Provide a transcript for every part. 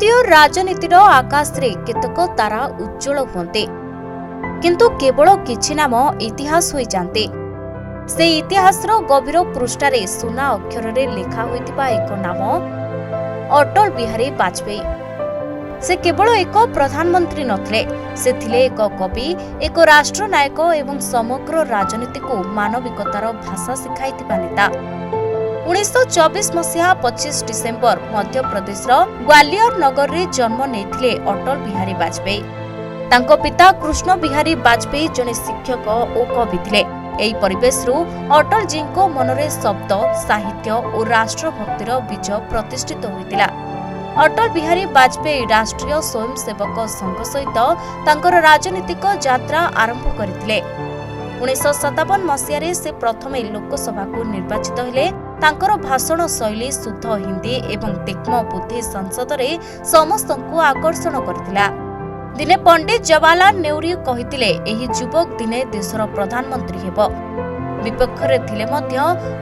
ଭାରତୀୟ ରାଜନୀତିର ଆକାଶରେ କେତେକ ତାରା ଉଜ୍ଜ୍ୱଳ ହୁଅନ୍ତି, କିନ୍ତୁ କେବଳ କିଛି ନାମ ଇତିହାସ ହୋଇଯାଆନ୍ତି। ସେହି ଇତିହାସର ଗଭୀର ପୃଷ୍ଠାରେ ସୁନା ଅକ୍ଷରରେ ଲେଖା ହୋଇଥିବା ଏକ ନାମ ଅଟଳ ବିହାରୀ ବାଜପେୟୀ। ସେ କେବଳ ଏକ ପ୍ରଧାନମନ୍ତ୍ରୀ ନଥିଲେ, ସେ ଥିଲେ ଏକ କବି, ଏକ ରାଷ୍ଟ୍ରନାୟକ ଏବଂ ସମଗ୍ର ରାଜନୀତିକୁ ମାନବିକତାର ଭାଷା ଶିଖାଇଥିବା ନେତା। 1924 ମସିହା 25 ଡିସେମ୍ବର ମଧ୍ୟପ୍ରଦେଶର ଗ୍ୱାଲିୟର ନଗରରେ ଜନ୍ମ ନେଇଥିଲେ ଅଟଳ ବିହାରୀ ବାଜପେୟୀ। ତାଙ୍କ ପିତା କୃଷ୍ଣ ବିହାରୀ ବାଜପେୟୀ ଜଣେ ଶିକ୍ଷକ ଓ କବି ଥିଲେ। ଏହି ପରିବେଶରୁ ଅଟଳଜୀଙ୍କ ମନରେ ଶବ୍ଦ, ସାହିତ୍ୟ ଓ ରାଷ୍ଟ୍ରଭକ୍ତିର ବୀଜ ପ୍ରତିଷ୍ଠିତ ହୋଇଥିଲା। ଅଟଳ ବିହାରୀ ବାଜପେୟୀ ରାଷ୍ଟ୍ରୀୟ ସ୍ୱୟଂସେବକ ସଂଘ ସହିତ ତାଙ୍କର ରାଜନୈତିକ ଯାତ୍ରା ଆରମ୍ଭ କରିଥିଲେ। 1957 ମସିହାରେ ସେ ପ୍ରଥମେ ଲୋକସଭାକୁ ନିର୍ବାଚିତ ହେଲେ। ତାଙ୍କର ଭାଷଣ ଶୈଳୀ, ଶୁଦ୍ଧ ହିନ୍ଦୀ ଏବଂ ତୀକ୍ଷ୍ଣ ବୁଦ୍ଧି ସଂସଦରେ ସମସ୍ତଙ୍କୁ ଆକର୍ଷଣ କରିଥିଲା। ଦିନେ ପଣ୍ଡିତ ଜବାହରଲାଲ ନେହେରୁ କହିଥିଲେ, "ଏହି ଯୁବକ ଦିନେ ଦେଶର ପ୍ରଧାନମନ୍ତ୍ରୀ ହେବ।" ବିପକ୍ଷରେ ଥିଲେ ମଧ୍ୟ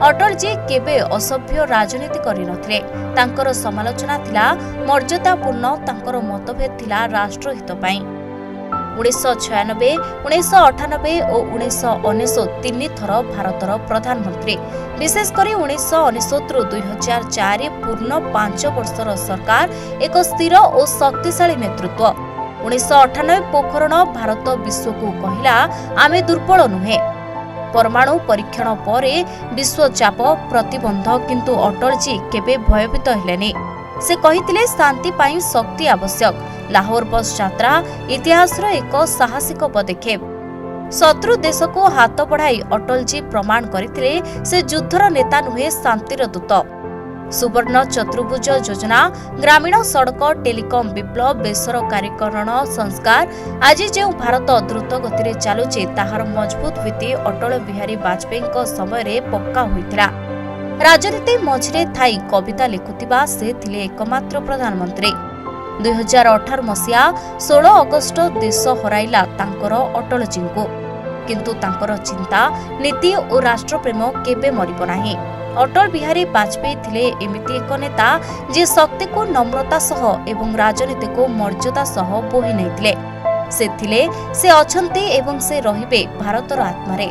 ଅଟଳଜୀ କେବେ ଅସଭ୍ୟ ରାଜନୀତି କରିନଥିଲେ। ତାଙ୍କର ସମାଲୋଚନା ଥିଲା ମର୍ଯ୍ୟାଦାପୂର୍ଣ୍ଣ, ତାଙ୍କର ମତଭେଦ ଥିଲା ରାଷ୍ଟ୍ରହିତ ପାଇଁ। 1996, 1998 ଓ 1999 ତିନି ଥର ଭାରତର ପ୍ରଧାନମନ୍ତ୍ରୀ। ବିଶେଷ କରି 1999ରୁ 2004 ପୂର୍ଣ୍ଣ 5 ବର୍ଷର ସରକାର ଏକ ସ୍ଥିର ଓ ଶକ୍ତିଶାଳୀ ନେତୃତ୍ୱ। 1998 ପୋଖରଣ, ଭାରତ ବିଶ୍ୱକୁ କହିଲା, ଆମେ ଦୁର୍ବଳ ନୁହେଁ। ପରମାଣୁ ପରୀକ୍ଷଣ ପରେ ବିଶ୍ୱ ଚାପ, ପ୍ରତିବନ୍ଧ, କିନ୍ତୁ ଅଟଳଜୀ କେବେ ଭୟଭୀତ ହେଲେନି। ସେ କହିଥିଲେ, ଶାନ୍ତି ପାଇଁ ଶକ୍ତି ଆବଶ୍ୟକ। ଲାହୋର ବସ୍ ଯାତ୍ରା ଇତିହାସର ଏକ ସାହସିକ ପଦକ୍ଷେପ। ଶତ୍ରୁ ଦେଶକୁ ହାତ ବଢ଼ାଇ ଅଟଳଜୀ ପ୍ରମାଣ କରିଥିଲେ, ସେ ଯୁଦ୍ଧର ନେତା ନୁହେଁ, ଶାନ୍ତିର ଦୂତ। ସୁବର୍ଣ୍ଣ ଚତୁର୍ଭୁଜ ଯୋଜନା, ଗ୍ରାମୀଣ ସଡ଼କ, ଟେଲିକମ୍ ବିପ୍ଳବ, ବେସରକାରୀକରଣ ସଂସ୍କାର, ଆଜି ଯେଉଁ ଭାରତ ଦ୍ରୁତ ଗତିରେ ଚାଲୁଛି, ତାହାର ମଜବୁତ ଭିତ୍ତି ଅଟଳ ବିହାରୀ ବାଜପେୟୀଙ୍କ ସମୟରେ ପକ୍କା ହୋଇଥିଲା। ରାଜନୀତି ମଝିରେ ଥାଇ କବିତା ଲେଖୁଥିବା ସେ ଥିଲେ ଏକମାତ୍ର ପ୍ରଧାନମନ୍ତ୍ରୀ। 2018 ମସିହା 16 ଅଗଷ୍ଟ ଦେଶ ହରାଇଲା ତାଙ୍କର ଅଟଳଜୀଙ୍କୁ, କିନ୍ତୁ ତାଙ୍କର ଚିନ୍ତା, ନୀତି ଓ ରାଷ୍ଟ୍ରପ୍ରେମ କେବେ ମରିବ ନାହିଁ। ଅଟଳ ବିହାରୀ ବାଜପେୟୀ ଥିଲେ ଏମିତି ଏକ ନେତା, ଯିଏ ଶକ୍ତିକୁ ନମ୍ରତା ସହ ଏବଂ ରାଜନୀତିକୁ ମର୍ଯ୍ୟାଦା ସହ ବୋହି ନେଇଥିଲେ। ସେ ଥିଲେ, ସେ ଅଛନ୍ତି ଏବଂ ସେ ରହିବେ ଭାରତର ଆତ୍ମାରେ।